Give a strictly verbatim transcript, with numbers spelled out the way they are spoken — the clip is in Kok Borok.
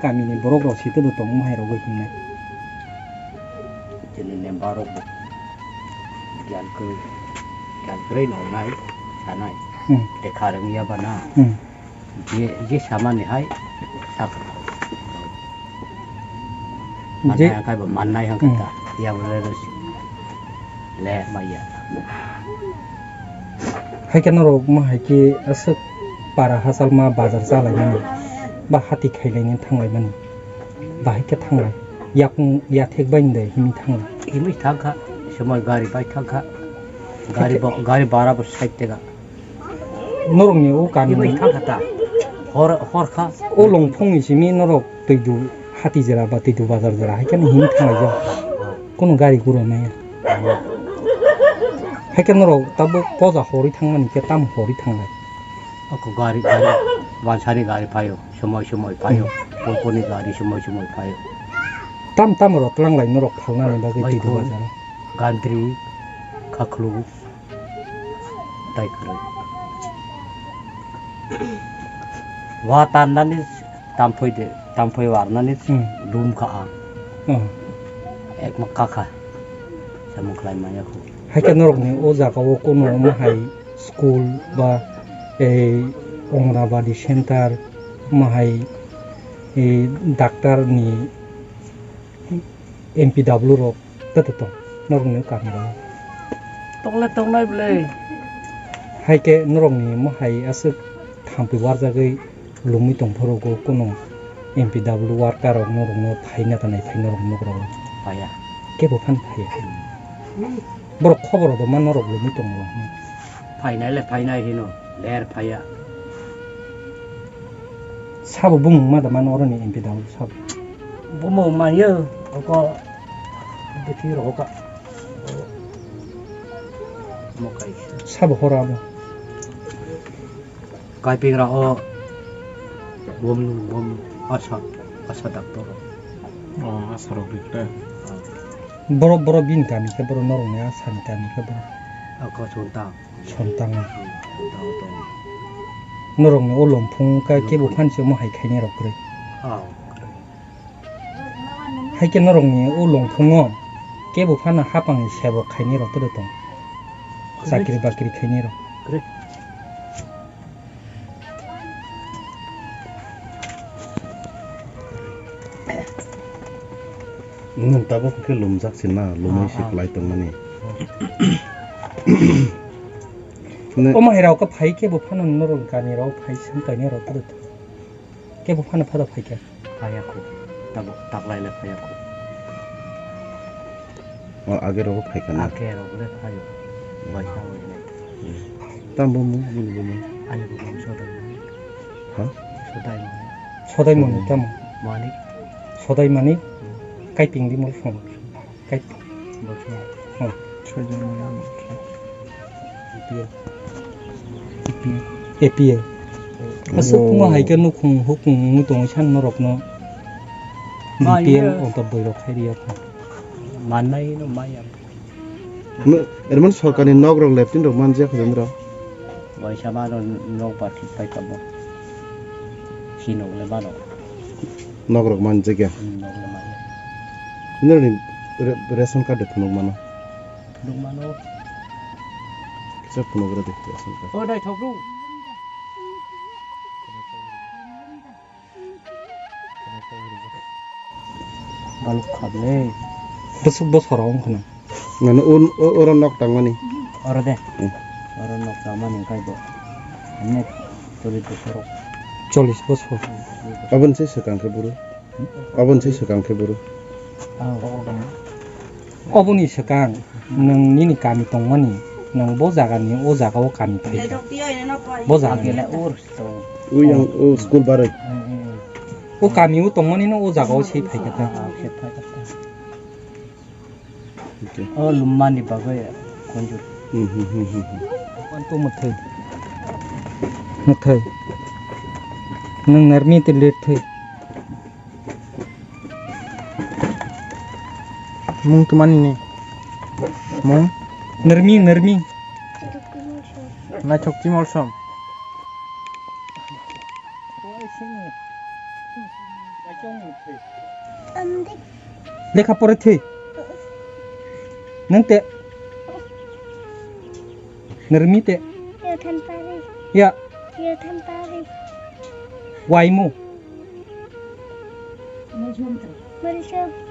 Kamini borok rok site bo tongma hai rogwi hingnai. Chini member rok bo giyan kwrwi, giyan kwrwi no wngnai, sanai. Hmm. Tei kha rwngya ba na. Hmm. Je, je samani hai sak. Je- Mannai hwnkhe bo mannai hwnkhe Hmm. ta. Ya bo le rwsi. Le maya. Hai khe norok ma hai khe aswk para hachal ma bazar chalaimani ba hati khailaini thanglaimani ba hai khe thanglai yakung yathek bai de himi thanglai. Himi thangkha, somoi gari bai thangkha. Gari bo, gari bara bo sait tega. Norokni o kami Himwi thangkha ta. Hor, hor kha. O longphongni simi norok Twidu hati jora ba Twidu bazar jora hai kheno himwi thanglaijak. Kono gari gura maya. Hai khe norok tabuk poja horwi thangmani khe tamo horwi thanglai? Ako gari, gari, wansani gari phaio, somoi somoi phaio, Oponi gari somoi somoi phaio. Tam tam rok tlanglai norok phalnani bagwi Bai Twidu khon, bazaro. Gandri, Khakhlu. Tai kwrwi. Wa tannani tamphoi de, tamphoi warnani Hmm. dum kha ang. Hmm. Ekma kakha. Samung khlai manya khu. Hai khe norokni o jaga o kuno ma hai school ba ei Anganwadi center ma hai ei doctor ni M P W rok joto tong, norokni kami rok. Tongle tongnai bwle. Hai khe norokni mohai aswk thampui warjagwi lumwi tong phuru go kuno M P W worker rok norokno phaina tanai phai norok nok rok. Phaiya. Kebo phan phaiya. Borok khobor rok man norok lumwi tongo. Phainai le phainai hino, ler phaiya. Sabo bumung ma da man oroni M P W sabo. Bumung ma yo, oko bithi roka. Mokai. Sabo hora abo. Kaiping ra o. Bom, bom, asa, asa doctor. Oh, asa rok bikra. Borok, borok bini kami khe borok norokni asani kami khe borok. Ako Sontang. Sontang. Sontang tong. Norokni o longphung ka kebo Longphung. Phansi omo hai khainai rok kwrwi. Ah, kwrwi. Hai khe norokni o longphungo kebo phano hapangni sebo khainai rok tei tong. Kwrwi. Chakri bakri khainai rok. Kwrwi. Nwng tabuk khe lumjak se na, lumui se Ah, ah. Kwlai tongmani. Nw- Omo hai rok khe phai khe bo phano norok gani rok phai seng kainai rok tei tong. Kebo phano phada phaikha. Phaiya khu. Tabuk taklai le phaiya khu. O age rogo phaikha na? Age rogo le phaio. Baisa oi le. Tam bo mung, bini bo mung. Ani bo mung Sodai Mani. Ha? Sodai Mani. Sodai Mani tam. Mani. Sodai Mani. Hmm. Kaiping di mol phone. Kai. Bosong. Oh. Soijon manya mokhe. A P L. A P L. A P L. Oh. Aswk tungma hai khe nukhung hukhung wngwi tongwi san norokno. Maya. B P L onto boirok khai riyakho. Mannai no maya. Mo-, ermon sorkarni nok rok leptin rok manjak kho jendra. Waisa mano nok ba thik pai tamo. Si nok le mano. Nok rok manjak ya. Hmm, nok le mano. Nini re-, ration card de phunuk mano. Phunuk mano. Kisa phunuk re de ration card. O dai thok rung. Baluk kha le. Bwswk bosor wng khna. Mane un-, o-, oro nok tangmani. Oro de. Hmm. Oro nok tangmani kai bo. Ane cholish bosor. Cholish bosor. Aboni se swkang khe buru. Aboni se swkang khe buru. Ah. Oboni swkang nwng nini kami tongmani, nwng bo jagani o jaga o kami phaikha. Bo jaga. Ui yang o school baroi. O kami o tongmani no o jaga o se phaikha ta. Okay. O lummani bagwi kunjur. Hmm, hmm, hmm, hmm, hmm. An to mwthai. Mwthai. Nwng narmi te let thai. Mung twmani ni. Mung? Nirmi, nirmi. Naithok Timolsom. Lekha pore thwi. Nwng te. Nirmi te. Yothan pari. Ya. Yothan pari. Waimu. Mari sab.